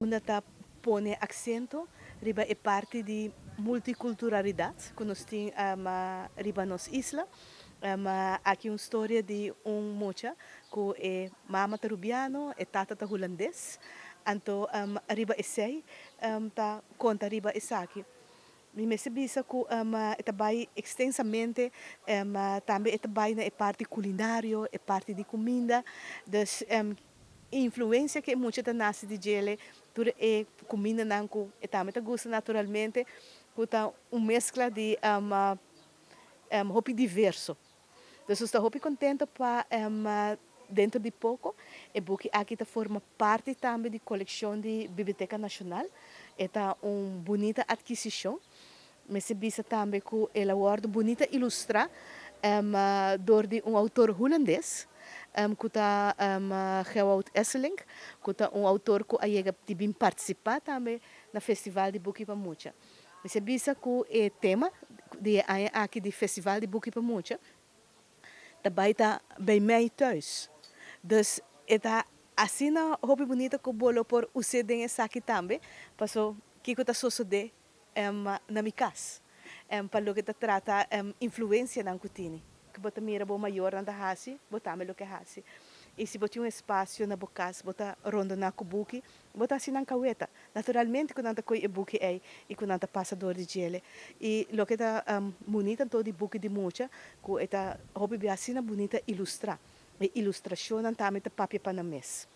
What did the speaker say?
Unda ta pone aksento riba e parti di multikulturalidat ku nos tin riba nos isla. Aki un storia di un mucha ku e mama ta rubiano, e tata ta hulandes. Anto riba esei ta konta riba esaki. Mi mester bisa ku e ta bai ekstensamente, tambe e ta bai na e parti kulinario, e parti di kuminda. Dus influensia ku e mucha ta nase di djele, tur e kumindanan ku e tambe ta gusta naturalmente, ku ta un meskla di hopi diverso. Dus nos ta hopi kontento pa dentro di poko e buki aki ta forma parti tambe di kolekshon di Biblioteka Nashonal. E ta un bunita atkisishon. Mester bisa tambe ku el a wòrdu bunita ilustrá dor di un outor hulandes ku ta Gewout Esselink, ku ta un outor ku a yega di bin partisipá tambe na Festival di Buki pa Mucha. Mester bisa ku e tema di e aña aki di Festival di Buki pa Mucha ta bai ta Bij mij thuis. Dus e ta asina hopi bunita ku bo lo por us'é den esaki tambe, paso kiko ta sosodé na mi kas pa loke ta trata influensianan ku tini. Ku bo ta mira bo mayornan ta hasi, bo tambe lo ke hasi. I si bo tin un espasio na bo kas, bo ta rondoná ku buki, bo ta hasi nan kaweta. Naturalmente ku nan ta koe e buki ei i ku nan ta pasa dor di djele. I loke ta bunita anto di buki di mucha, ku e ta hopi bia asina bunita ilustrá. E ilustrashonnan tambe ta papia pa nan mes.